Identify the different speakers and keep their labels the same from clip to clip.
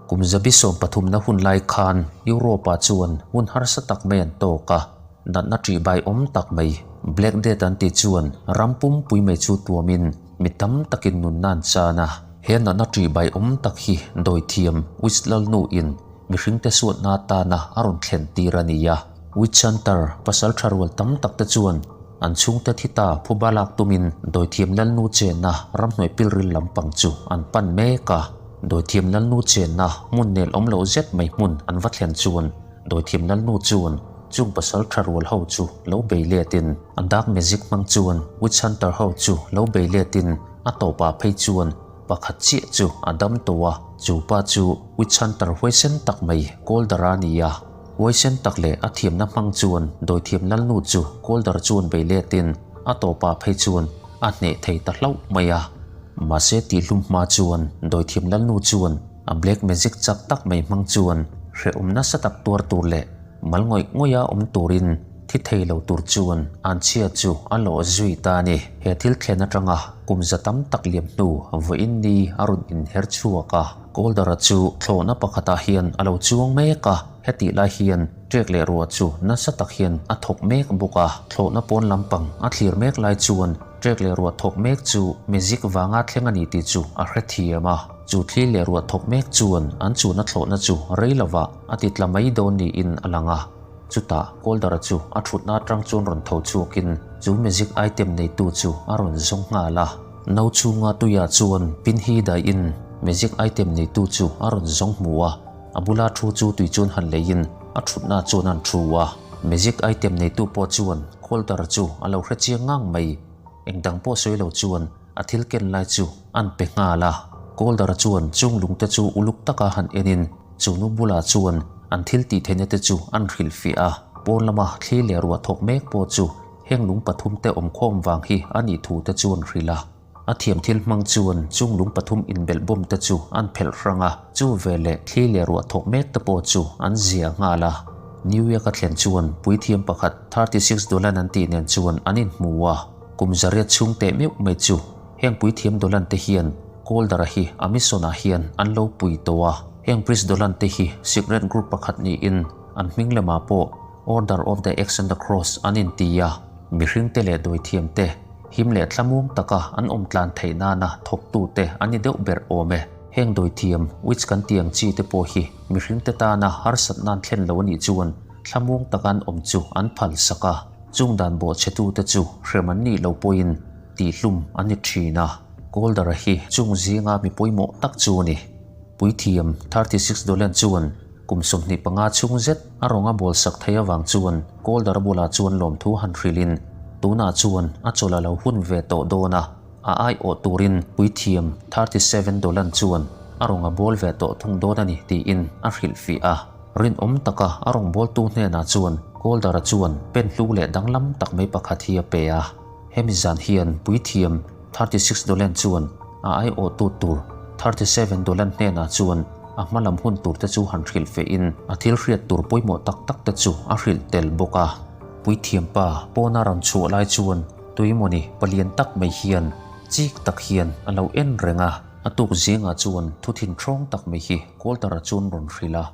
Speaker 1: Kum zabi sawmpathumna hun lai khan Europe-ah chuan hun harsa tak mai an tawk a, natna ṭihbai awm tak mai, Black Death an tih chuan ram pumpui mai chu tuamin mi tam takin nunna an chan a. He natna ṭihbai awm tak hi dawithiam Witch Lalnu-in mihringte suatna atana a rawn thlen tir a ni a. Witch Hunter pasal ṭha rual tam takte chuan an chhungte thi ta phuba lak tumin dawithiam Lalnu chenna ramhnuai pilril lampang chu an pan mek a. Dawithiam Lalnu chenna hmun nel awm loh zet mai hmun an va thlen chuan Dawithiam Lalnu chuan chung pasal ṭha rual ho chu lo bei letin a dark magic hmang chuan Witch Hunter ho chu lo bei letin a tawpah phei chuan Pakhat chiah chu a dam tawh a, chu pa chu Witch Hunter huaisen tak mai Calder a ni a. Huaisen tak leh a thiamna hmang chuan dawithiam Lalnu chu Calder chuan bei letin a tawpah phei chuan a hneh thei ta hlauh mai a. Mahse tihhlum hma chuan dawithiam Lalnu chuan a black magic chak tak mai hmang chuan hrehawm nasa tak tuar tur leh mal ngawih ngawih a awm turin Thi thei lo tur chuan anchhia chu a lawh zui ta a ni. He thil thlen atanga kum za tam tak liam hnu vawiin ni a rawn inher chhuak a. Calder-a chu thlawhna pakhatah hian a lo chuang mek a, hetih lai hian ṭek leh ruah chu nasa tak hian a thawk mek bawk a. Thlawhna pawn lampang a thlir mek lai chuan ṭek leh ruah thawk mek chu magic vanga thleng a ni tih chu a hrethiam a. Chu thli leh ruah thawk mek chuan an chuna thlawhna chu rei lovah a ti tla mai dawn niin a lang a. Chutah Calder-a chu a thutna atang chuan rawn tho chhuakin chu magic item neitu chu a rawn zawng nghal a. No chhunga tuiah chuan pin hi daihin magic item neitu chu a rawn zawng hmu a, a bula thu chu tui chuan han leiin a thutna chuan an thu a. Magic item neitu pawh chuan Calder-a chu a lo hre chiang ngang mai, engdang pawh sawi lo chuan a thil ken lai chu an pe nghal a. Calder-a chuan chung lungte chu uluk taka han enin Chu nu bulah chuan an thil tih theihna te chu an hrilhfiah a, pawn lama thli leh ruah thawk mek pawh chu heng lung pathum te awm khawm vang hi a nih thu te chu an hrilh a. A thiam thil hmang chuan chung lung pathum inbelh bawm te chu an phelh hrang a, chu veleh thli leh ruah thawk mek te pawh chu an zia nghal a. New York a thlen chuan puithiam pakhat 36 Dolan an tih nen chuan an inhmu a, kum zariat chhung teh meuh mai chu Heng puithiam Dolan te hian Calder-a hi a mission-ah hian an lo pui tawh a. Heng priest Dolan te hi secret group pakhat niin an hming lamah pawh Order of the Axe and the Cross an inti a. Mihring te leh dawithiam te him leh thlamuang taka an awm tlan theih nana thawktute an ni deuh ber awm e. Heng dawithiam witch kan tih ang chi te pawh hi mihring te tana harsatna an thlen lo a nih chuan thlamuang taka an awm chu an phalsak a. Chung dan bawhchhetute chu hrem an nih lo pawhin Tihhlum an ni thin a, Calder-a hi chung zinga mi pawimawh tak chu a ni. Puithiam, 36 Dolan chuan kum 25 chhung zet a rawnga bawl sak thei avang chuan Calder-a bulah chuan lawmthu han hrilhin, tunah chuan a chawlh a lo hun ve tawh dawn a, a aiawh turin Puithiam, 37 Dolan chuan a rawnga bawl ve tawh thung dawn a ni tiin a hrilhfiah a. Rinawm taka a rawngbawltu hnenah chuan Calder-a chuan pen hlu leh danglam tak mai pakhat hi a pe a. Hemi zan hian puithiam 36 Dolan chuan a aiawhtu tur 37 Dolan hnenah chuan a hma lam hun tur te chu han hrilh fehin a thil hriat tur pawimawh tak tak te chu a hrilh tel bawk a. Puithiam pa pawna rawn chhuah lai chuan tuimawni palian tak mai hian chik tak hian a lo en reng a. A tuk zingah chuan thuthin ṭhawng tak mai hi Walter-a chuan rawn hrilh a.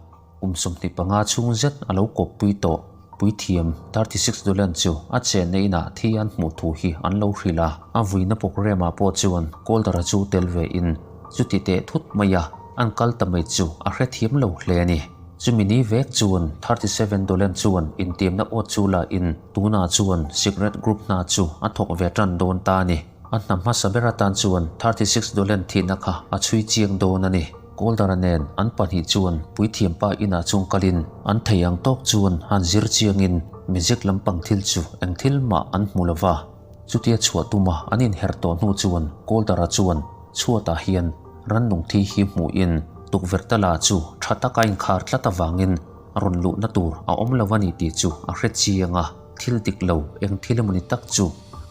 Speaker 1: Kum 25 chhung zet a lo kawppui tawh. Puithiam, 36 Dolan chu a chenna inah thi an hmuh thu hi an lo hrilh a. A vuina programme-ah pawh chuan Calder-a chu tel ve in chuti teh thut mai a, an kal ta mai chu a hrethiam lo hle a ni. Chumi ni vek chuan 37 Dolan chuan intiamna awt chu la in tunah chuan Secret Group hna chu a thawk ve tan dawn ta a ni. A hna hmasa ber atan chuan 36 Dolan thihna kha a chhui chiang dawn a ni. Calder-a nen an pahnih chuan puithiampa inah chung kalin an thei ang tawk chuan han zir chiangin magic lampang thil chu eng thil mah an hmu lo va. Chutia chhuah tuma an inher tawh hnu chuan Calder-a chuan chhuatah hian rannung thi hi hmuhin tukverh tala chu tha taka inkhar tlat avangin rawn luhna tur a awm lo a ni tih chu a hre chiang a, thil dik lo eng thil emawni tak chu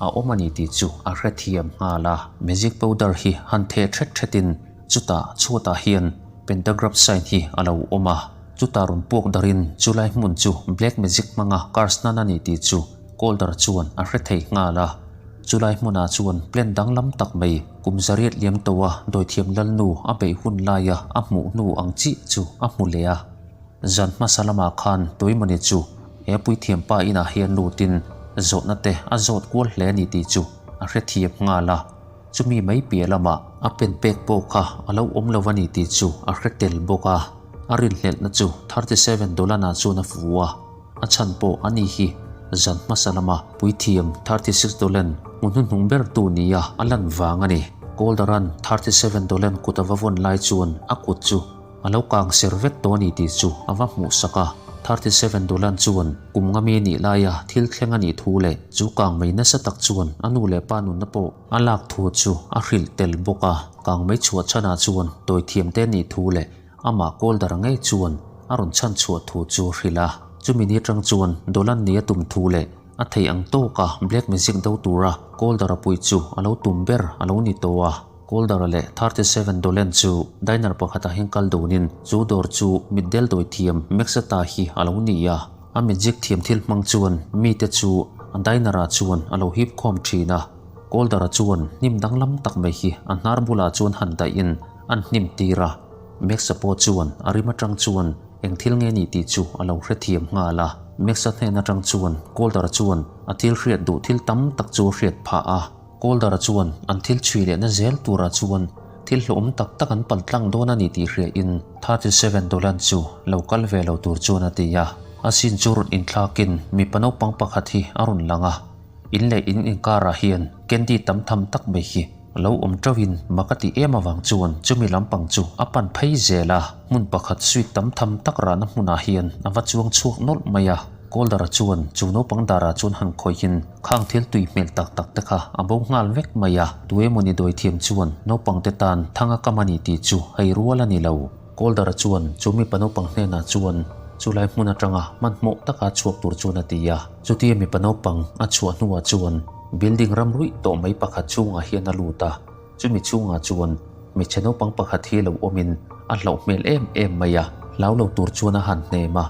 Speaker 1: a awm a ni tih chu a hrethiam nghal a. Magic powder hi han theh thet thetin Chutah chhuatah hian pentagraph sign hi a lo awm a, chutah rawn puak darin chulai hmun chu black magic hmanga curse nan a ni tih chu Calder chuan a hre thei nghal a. Chulai hmunah chuan plan danglam tak mai kum zariat liam tawha dawithiam lalnu a beih hun laia a hmuh hnu ang chiah chu a hmu leh a. Zan hmasa lamah khan tuaimawni chu he puithiam pa inah hian lutin zawhna te a zawt kual hle a ni tih chu a hrethiam nghal a. Chumi mai piah lamah a pen pek pawh kha a lo awm lo a ni tih chu a hre tel bawk a. A rinhlelhna chu 37 Dolana chuan a fu a. A chhan pawh a ni hi zan hmasa lama puithiam 36 Dolan hmu hnuhnung ber tu nia a lan vang a ni. Calder-a'n 37 Dolan kut a va vawn lai chuan a kut chu a lo kang ser vek tawh a ni tih chu a va hmuh sak a. 37 Dolan chuan kum nga mi nih laia thil thleng a nih thu leh chu kang mai nasa tak chuan a nu leh pa nunna pawh a lak thu chu a hrilh tel bawk a. Kang mai chhuah chhanah chuan tawithiam te nih thu leh Amah Calder ngei chuan a rawn chhan chhuah thu chu hrilh a. Chumi ni atang chuan Dolan ni a tum thu leh a theih ang tawka Black Magic do tura Calder-a puih chu a lo tum ber a lo ni tawh a. Calder-a leh 37 Dolan chu diner pakhatah hian kal dunin chu dawr chu mitdel dawi thiam Maxetta hi a lo ni a. A magic thiam thil hmang chuan mite chu a diner-ah chuan a lo hip khawm thin a. Calder-a chuan hnim danglam tak mai hi a hnar bulah chuan han dahin an hnim tir a. Max-a pawh chuan a rim atang chuan eng thil nge ni tih chu a lo hrethiam nghal a. Max-a hnen atang chuan Calder-a chuan a thil hriat duh thil tam tak chu a hriat phah a. Calder-a chuan an thil chhui lehna zel turah chuan thil hlawhawm tak tak an pal tlang dawn a ni tih hriain 37 Dolan chu lo kal ve lo tur chuan a ti a. A sin chu rawn inthlakin mipa naupang pakhat hi a rawn lang a. In leh in inkarah hian candy tam tham tak mai hi a lo awm tauhin mak a tih em avang chuan chumi lampang chu a pan phei zel a, hmun pakhat suite tam tham tak rahna hmunah hian a va chuang chhuak nawlh mai a. Calder-a chuan chu naupang darah chuan han khawihin khang thil tui hmel tak tak te kha a bo nghal vek mai a, tu emawni dawithiam chuan naupangte tan thang a kam a ni tih chu hei rual a ni lo. Calder-a chuan chu mipa naupang hnenah chuan chulai hmun atanga hmanhmawh taka chhuak tur chuan a ti a. Chutia mipa naupang a chhuah hnuah chuan building ram ruih tawh mai pakhat chhungah hian a lut a, chumi chhungah chuan hmeichhe naupang pakhat hi lo awmin a hlauh hmel em em mai a, hlau lo tur chuan a han hnem a.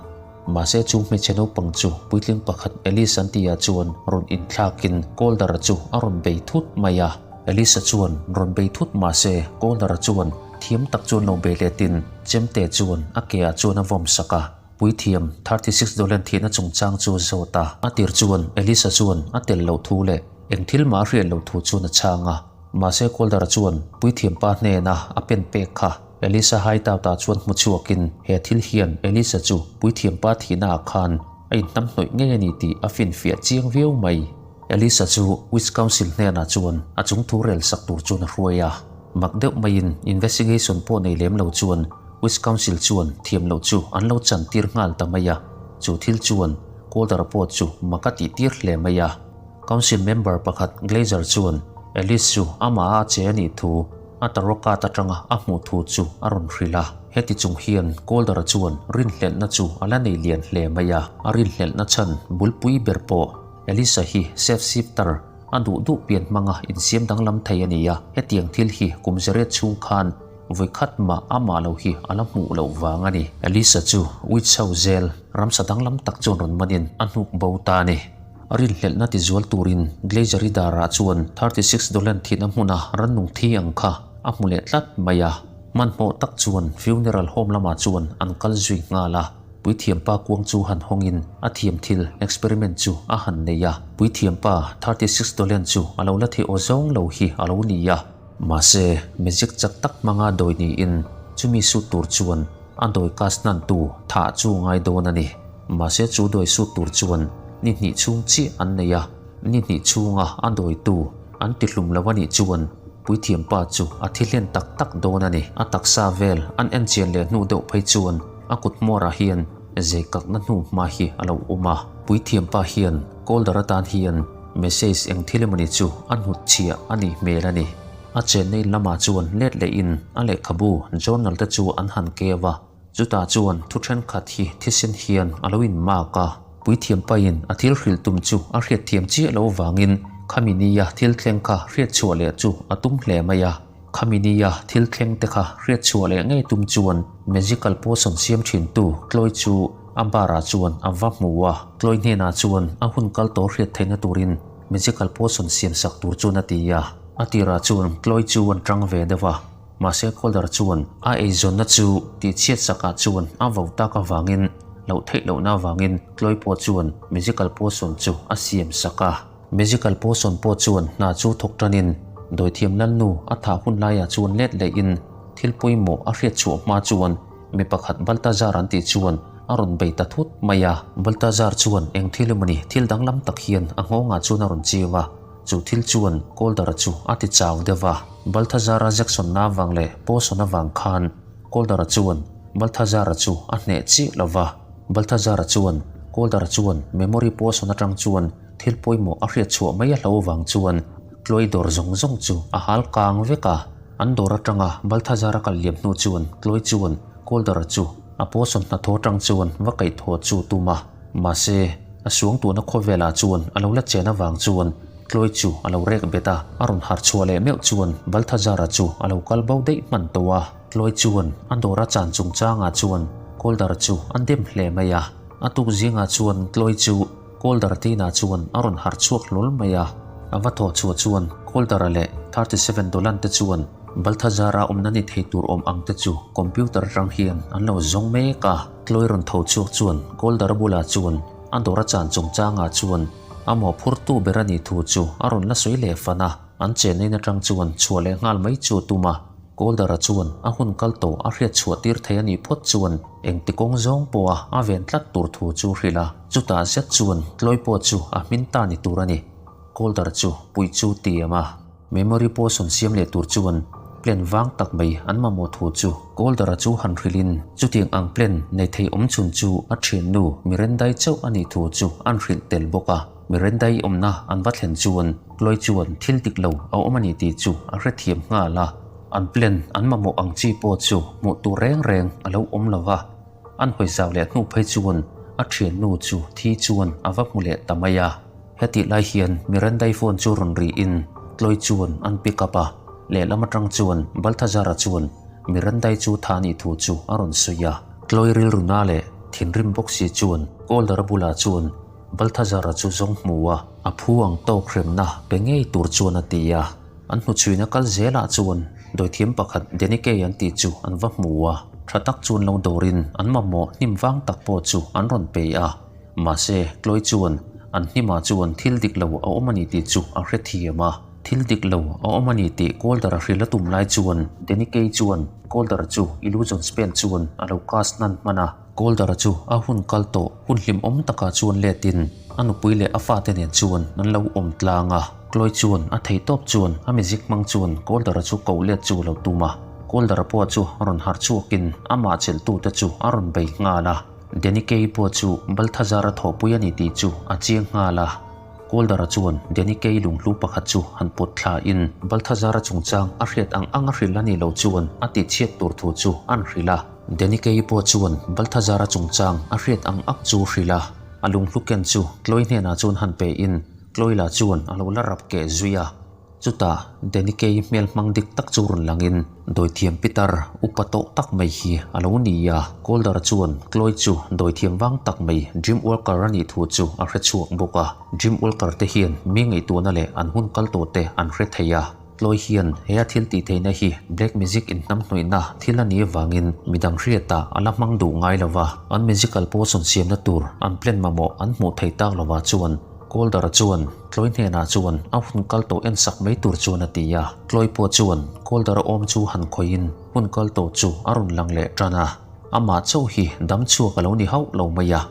Speaker 1: Mahse chu hmeichhe naupang chu puitling pakhat Alice an tihah chuan rawn inthlakin Calder-a chu a rawn bei thut mai a. Elisa chuan rawn bei thut mahse Calder-a chuan thiam tak chuan lo bei letin chemte chuan a ke ah chuan a vawm sak a. Puithiam 36 Dolan thihna chungchang chu a zawt a. A tir chuan Elisa chuan a tel loh thu leh eng thil mah a hriat loh thu chuan a chhang a. Mahse Calder-a chuan puithiam pa hnena a pen pek kha Elisa hideout-ah chuan hmu chhuakin he thil hian Elisa chu puithiam pa thihna ah khan a inhnamhnawih ngei a ni tih a finfiah chiang viau mai. Elisa chu Witch Council hnenah chuan a chung thu rel sak tur chuan a hruai a. Mak deuh maiin investigation pawh nei lem lo chuan Witch Council chuan thiam loh chu an lo chan tir nghal ta mai a. Chu thil chuan Calder pawh chu mak a tih tir hle mai a. Council member pakhat Glazer chuan Elise chu amah a che a nih thu a tarot card atanga a hmuh thu chu a rawn hrilh a. Heti chung hian Calder-a chuan rinhlelhna chu a la nei lian hle mai a. A rinhlelhna chhan bulpui ber pawh Elisa hi chef shifter a duh duh pian hmanga insiam danglam thei a ni a, hetiang thil hi kum zariat chhung khan vawi khat mah amah lo hi a la hmuh loh vang a ni. Elisa chu witch ho zel ramsa danglam tak chuan rawn manin a hnuk bo ta a ni. A rinhlelhna tizual turin Glazer-i darah chuan 36 Dolan thihna hmuna rannung thi ang kha a hmu leh tlat mai a. Hmanhmawh tak chuan funeral home lamah chuan an kal zui nghal a. Puithiampa kuang chu han hawngin a thiam thil experiment chu a han nei a. Puithiampa 36 Dolan chu a lo la thei aw zawng lo hi a lo ni a. Mahse, magic chak tak hmanga dawi niin chumi sut tur chuan a dawi cast hnantu thah chu ngai dawn a ni. Mahse chu dawi sut tur chuan ni hnih chhung chiah an nei a, ni hnih chhunga a dawitu an tihlum lo a nih chuan Puithiampa chu a thi hlen tak tak dawn a ni. A taksa vel an enchian leh hnu deuh phei chuan a kut hmawrah hian zei kakna hnu hma hi a lo awm a. Puithiampa hian Calder atan hian message eng thil emawni chu a hnut chhiah a nih hmel a ni. A chenna in lamah chuan let lehin a lehkhabu journal te chu an han keu a. Chutah chuan thu thenkhat hi thisen hian a lo inmak a, puithiam pain a thil hrilh tum chu a hriatthiam chiah loh vangin khami nia thil thleng kha hriatchhuah leh chu a tum hle mai a. Khami nia thil thleng te kha hriatchhuah leh ngei tum chuan magical potion siam thintu Chloe chu a bar ah chuan a va hmu a. Chloe hnenah chuan a hun kal tawh hriat theihna turin. Magical potion siam sak tur chuan a ti a. A tirah chuan Chloe chu an tang ve deuh a, mahse Calder chuan a eizawnna chu tihchhiat sakah chuan a vo tak avangin loh theih lohna avangin Chloe pawh chuan magical potion chu a siam sak a. Magical potion pawh chuan hna chu thawk tanin dawithiam lalnu a thah hun laiah chuan let lehin thil pawimawh a hriat chhuah hma chuan Mi pakhat Baltazar an tih chuan a rawn bei ta thut mai a. Baltazar chuan eng thil emawni thil danglam tak hian a nghawngah chuan a rawn chiu a, chu thil chuan Calder-a chu a ti chau deuh a. Balthazar-a Jackson-na avang leh Paulson-a vang khan Calder-a chuan Balthazar-a chu a hneh chiah lo va. Balthazar-a chuan Calder-a chuan memory Paulson atang chuan thil pawimawh a hriat chhuah mai a hlo vang chuan Chloe dawr zawng zawng chu a hal kang vek a. An dawr atanga Balthazar a kal liam hnu chuan Chloe chuan Calder-a chu a pawsawn hnathawh atang chuan va kaihthawh chu tum a. Mahse, a suangtuahna khawvelah chuan a lo la chen avang chuan Chloe chu a lo rek bet a. A rawn harh chhuah leh meuh chuan Balthazar-a chu a lo kal bo daih hman tawh a. Chloe chuan a dawr a chan chungchangah chuan Calder-a chu a dem hle mai a. A tuk zingah chuan Chloe chu Calder tinah chuan a rawn harh chhuak hlawl mai a, a va thawh chhuah chuan Calder-a leh 37 Dolan te chuan Balthazar-a awmna ni thei tur awm ang te chu computer atang hian an lo zawng mek a. Chloe rawn tho chhuak chuan Calder-a bulah chuan a dawr a chan chungchangah chuan a mawhphurtu ber a nih thu chu a rawn la sawi leh fan a, an chenna in atang chuan chhuah leh nghal mai chu a tum a. Calder-a chuan a hun kal tawh a hriat chhuah tir thei a nih phawt chuan engti kawng zawng pawha a ven tlat tur thu chu hrilh a. Chutah zet chuan Chloe pawh chu a hmin ta ni tur a ni. Calder chu puih chu ti em a. Memory potion siam leh tur chuan plan vang tak mai an mamawh thu chu Calder-a chu han hrilhin chutiang ang plan nei thei awm chhun chu a thiannu Mirendai chauh a nih thu chu an hrilh tel bawk a. Mirendai awmna an va thlen chuan Chloe chuan thil dik lo a awm a ni tih chu a hrethiam nghal a. An plan an mamawh ang chi pawh chu hmuh tur reng reng a lo awm lo va. An hawi zau leh hnu phei chuan a thiannu chu thi chuan a va hmu leh ta mai a. Hetih lai hian Mirandai phone chu rawn rihin Chloe chuan an pick up a, lehlam atang chuan Balthazar-a chuan Mirandai chu tha nih thu chu a rawn sawi a. Chloe rilru na leh thinrim bawk si chuan Calder-a bulah chuan Balthazar-a chu zawng hmu a, a phu ang tawk hremna pe ngei tur chuan a ti a. An hnuchhuina kal zelah chuan dawithiam pakhat Denikei an tih chu an va hmu a, tha tak chuan lo dawrin an mamawh hnim vang tak pawh chu an rawn pe a. Mahse, Chloe chuan an hnimah chuan thil dik lo a awm a ni tih chu a hrethiam a. Thil dik lo a awm a ni tih Calder-a hrilh a tum lai chuan Denikei chuan Calder chu illusion spell chuan a lo cast hnan hman a. Calder-a chu a hun kal tawh hun hlimawm takah chuan letin a nupui leh a fate nen chuan an lo awm tlang a. Chloe chuan a theihtawp chuan a mizik hmang chuan Calder-a chu koh let chu a lo tum a. Calder-a pawh chu rawn harh chhuakin amah chelhtute chu a rawn bei nghal a. Denikei pawh chu Balthazar-a thawhpui a ni tih chu a chiang nghal a. Calder-a chuan Denikei lunghlu pakhat chu han pawt thlain Balthazar-a chungchang a hriat ang ang a hrilh a nih loh chuan a tihchhiat tur thu chu an hrilh a. Denikei pawh chuan Balthazar-a chungchang a hriat ang ak chu hrilh a, a lunghlu ken chu Chloe hnenah chuan han pein Chloe lah chuan a lo la rap keh zui a. Chutah Denikei hmel hmang dik tak chu rawn langin dawithiam pitar upa tawh tak mai hi a lo ni a. Calder chuan Chloe chu dawithiam vang tak mai Jim Walker a nih thu chu a hre chhuak bawk a. Jim Walker te hian mi ngaihtuahna leh an hun kal tawh te an hre thei a. Chloe hian he a thil tih theihna hi black magic inhnamhnawihna thil a nih avangin midang hriatah a la hmang duh ngai lo va, an magical potion siamna tur an plan mamawh an hmuh theih tak lovah chuan Calder-a chuan Chloe hnenah chuan a hun kal tawh en sak mai tur chuan a ti a. Chloe pawh chuan Calder-a awm chu han khawihin hun kal tawh chu a rawn lang leh tan a, amah chauh hi dam chhuak a lo ni hauh lo mai a.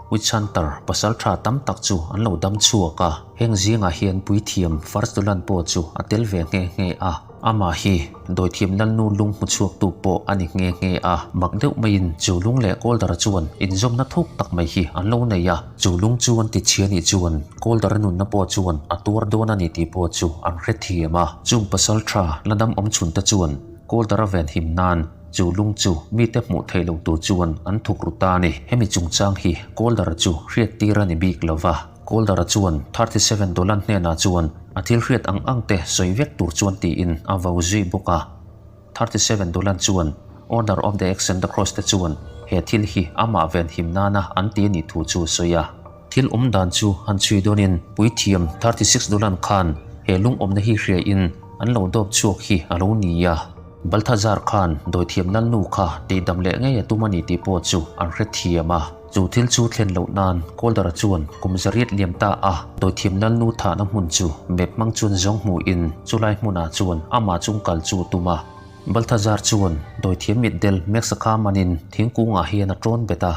Speaker 1: Witch Hunter pasal tha tam tak chu an lo dam chhuak a, heng zingah hian puithiam First Dulan pawh chu a tel ve nghe nghe a, amah hi dawithiam lalnu lung hmu chhuaktu pawh a ni nghe nghe a. Mak deuh maiin chu lung leh Calder chuan inzawmna thuk tak mai hi an lo nei a, chu lung chu an ti chhia nih chuan Calder nunna pawh chuan a tuar dawn a ni tih pawh chu an hrethiam a. Chung pasal tha la dam awm chhunte chuan Calder a venhim nan Chu lung chu mite hmuh theih loh tur chuan an thuk ru ta a ni. Hemi chungchang hi Calder-a chu hriattir a ni bik lo va. Calder-a chuan 37 Dolan hnenah chuan a thil hriat ang ang te sawi vek tur chuan tiin a vo zui bawk a. 37 Dolan chuan Order of the Axe and the Cross te chuan he thil hi amah venhim nana an ti a nih thu chu a sawi a. Thil awm dan chu han chhui dawnin puithiam 36 Dolan khan he lung awmna hi hria in an lo dawp chhuak hi a lo ni a. Balthazar khan dawithiam lalnu kha tihdam leh ngei a tum a ni tih pawh chu an hrethiam a. Chu thil chu thlen loh nan Calder-a chuan kum zariat liam ta a dawithiam lalnu thahna hmun chu map hmang chuan zawng hmuhin chulai hmunah chuan amah chung kal chu a tum a. Balthazar chuan dawithiam mitdel Max-a kha manin thingkungah hian a tawn bet a.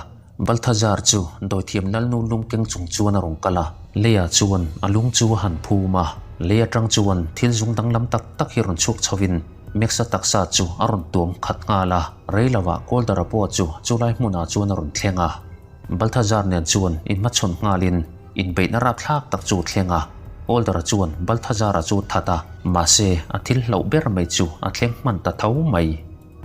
Speaker 1: Balthazar chu dawithiam lalnu lung keng chung chuan a rawn kal a, leiah chuan a lung chu a han phum a, lei atang chuan thil zung danglam tak tak hi rawn chhuak chhovin Max-a taksa chu a rawn tuam khat nghal a, rei lovah Calder-a pawh chu chulai hmunah chuan a rawn thleng a. Balthazar nen chuan inhmachhawn nghalin inbeihna rapthlak tak chu a thleng a, Calder-a chuan Balthazar-a chu that a, mahse a thil hlauh ber mai chu a thleng hman ta tho mai.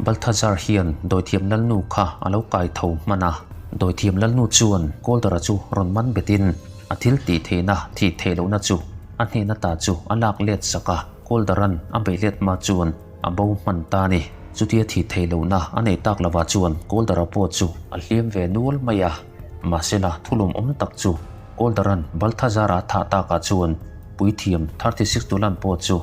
Speaker 1: Balthazar hian dawithiam lalnu kha a lo kai tho hman a, dawithiam lalnu chuan Calder-a chu rawn man betin a thil tih theihna thih theih lohna chu a hnehna ta chu a lak let sak a, Calder-a'n a beih let hma chuan a bo hman ta a ni. Chutia thih theih lohna a nei tak lovah chuan Calder-a pawh chu a hliam ve nual mai a, mahsela thulawm awm tak chu Calder-a'n Balthazar-a a thah takah chuan puithiam 36 Dolan pawh chu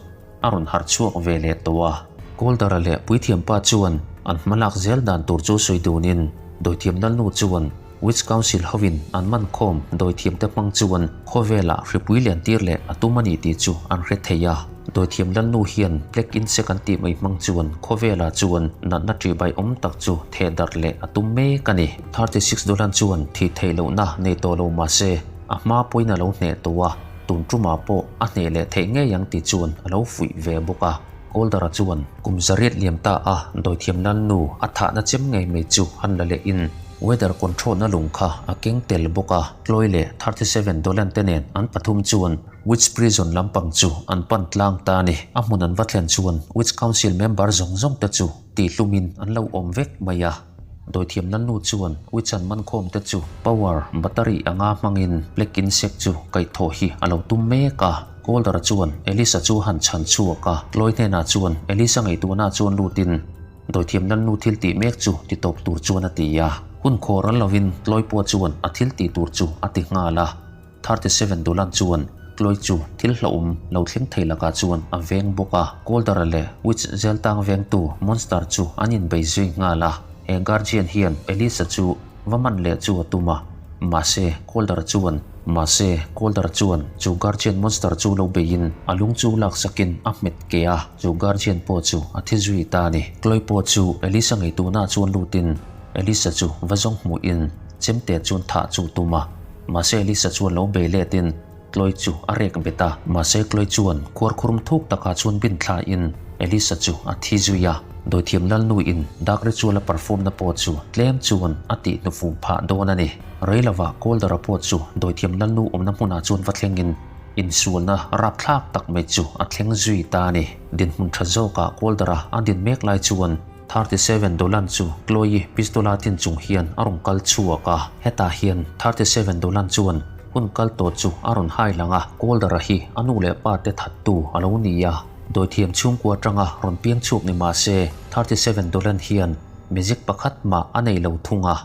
Speaker 1: a rawn harh chhuak ve leh tawh a. Kawldara leh puithiampa chuan an hmalak zel dan tur chu sawi dunin dawithiam lalnu chuan Witch Council hovin an man khawm dawithiamte hmang chuan khawvelah hripui lian tir leh a tum a ni tih chu an hre thei a. Dawithiam lalnu hian Plague Insect an tih mai hmang chuan khawvelah chuan natna ṭihbai awm tak chu theh darh leh a tum mek a ni. 36 Dolan chuan thih theih lohna nei tawh lo mah se a hma pawhin a lo hneh tawh a. Tun tumah pawh a hneh leh theih ngei ang tih chuan a lo fuih ve bawk a. Calder-a chuan kum zariat liam ta a dawithiam lalnu a thahna chem ngei mai chu han la lehin weather control-na lung kha a keng tel bawk a. Chloe leh 37 Dolan te nen an pathum chuan Witch Prison lampang chu an pan tlang ta a ni. A hmun an va thlen chuan Witch Council member zawng zawng te chu tihlumin an lo awm vek mai a. Dawithiam lalnu chuan Wichan mankhawm te chu power battery anga hmangin plague insect chu kaihthawh hi a lo tum mek a. Calder-a chuan Elisa chu a han chhan chhuak a, Chloe hnenah chuan Elisa ngaihtuahna chuan lutin dawithiam lalnu thil tih mek chu ti tawp tur chuan a ti a. Hun khawh ral lovin Chloe pawh chuan a thil tih tur chu a ti nghal a. 37 Dolan chuan Chloe chu thil hlauhawm lo thleng thei lakah chuan a veng bawk a. Calder-a leh Witch Zeltang vengtu Monster chu an inbei zui nghal a. He Guardian hian Elisa chu va man leh chu a tum a, mahse Calder-a chuan mahse Calder-a chuan chu Guardian Monster chu lo beiin a lung chu laksakin a hmet ke a, chu Guardian pawh chu a thi zui ta a ni. Chloe pawh chu Elisa ngaihtuahna chuan lutin Elisa chu va zawng hmuhin chemte chuan thah chu a tum a. Mahse Elisa chuan lo bei letin Chloe chu a rek bet a. Mahse Chloe chuan khuarkhurum thuk takah chuan bin thlain Elisa chu a thi zui a. Dawithiam lalnu in Dark Ritual a perform na pawh chu tlem chuan a tih hnufum phah dawn a ni. Rei lovah Calder-a pawh chu dawithiam lalnu awmna hmunah chuan va thlengin insualna rapthlak tak mai chu a thleng zui ta a ni. Dinhmun tha zawkah Calder-a a din mek lai chuan 37 Dolan chu Chloe pistola tin chung hian a rawn kal chhuak a, hetah hian 37 Dolan chuan hun kal tawh chu a rawn hai lang a, Calder-a hi a nu leh pa te thattu a lo ni a, dawithiam chhungkua atanga rawn piang chhuak ni mah se 37 Dolan hian magic pakhat mah a nei lo thung a,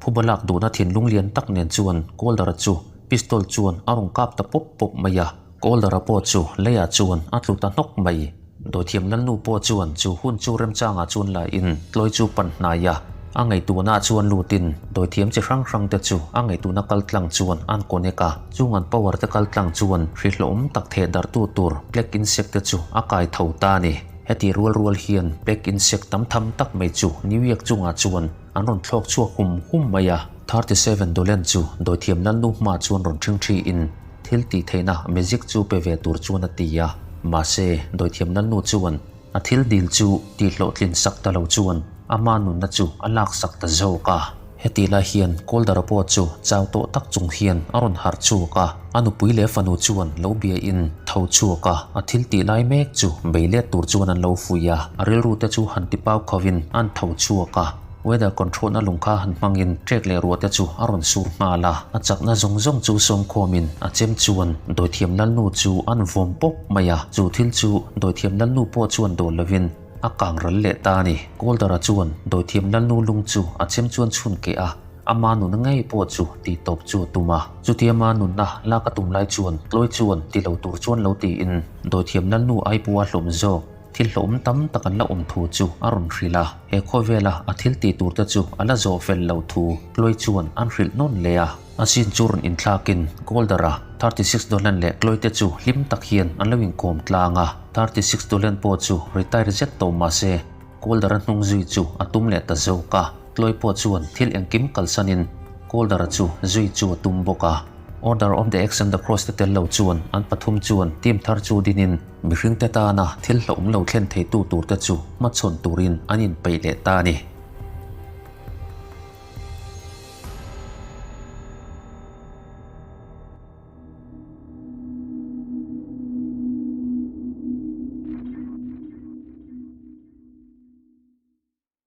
Speaker 1: phuba lak duhna thinlung lian tak nen chuan Calder-a chu pistol chuan a rawn kap ta pawp pawp mai a, Calder-a pawh chu leiah chuan a tlu ta hnawk mai. Dawithiam lalnu pawh chuan chu hun chu remchangah chuan la in Chloe chu pan hnai a, a ngaihtuahna chuan lutin dawithiam chi hrang hrang te chu a ngaihtuahna kal tlang chuan an connect a, chung an power te kal tlang chuan hri hlawhawm tak theh darh tu tur plague insect te chu a kai tho ta a ni. Heti rual rual hian plague insect tam tham tak mai chu New York chungah chuan an rawn thlawk chhuak hum hum mai a, 37 Dolan chu dawithiam lalnu hma chuan rawn ṭhing ṭhi in, Thil tih theihna magic chu pe ve tur chuan a ti a, mahse dawithiam lalnu chuan a thil dil chu tih hlawhtlin sak ta lo chuan ama nunna chu a lak sak ta zawk a. Heti lai hian Calder-a pawh chu chau tawh tak chung hian a rawn harh chhuak a, a nupui leh fanu chuan lo bia in tho chhuak a, a thil tih lai mek chu bei let tur chuan an lo fuih a, a rilru te chu han ti pau kho in an tho chhuak a. Weather control-na lung kha han hmangin trek leh ruah te chu a rawn sur nghal a, a chakna zawng zawng chu sawmkhawmin a chem chuan dawithiam lalnu chu an vawm pawp mai a, chu thil chu dawithiam lalnu pawh chuan dawl lovin a kang ral leh ta a ni. Calder-a chuan dawithiam lalnu lung chu a chem chuan chhun keh a. Ama nunna ngei pawh chu tih tawp chu a tum a. Chuti ama nunna lak a tum lai chuan Chloe chuan ti lo tur chuan lo tiin dawithiam lalnu Aipua hlawm zawk thil hlawhawm tam tak an la awm thu chu a rawn hrilh a. He khawvela a thil tih tur te chu a la zawh fel lo thu Chloe chuan an hrilh nawn leh a. A scene chu rawn inthlakin Golder-a 36 Dolan leh Chloe te chu hlim tak hian an lo inkawm tlang a. 36 Dolan pawh chu retire zet tawh mahse Calder-a hnung zui chu a tum leh ta zawk a, Chloe pawh chuan thil engkim kalsanin Calder-a chu zui chu a tum bawk a. Order of the Axe and the Cross te tel lo chuan an pathum chuan team thar chu dinin mihringte tana thil hlauhawm lo thlen theitu turte chu hmachhawn turin an inpeih leh ta a ni.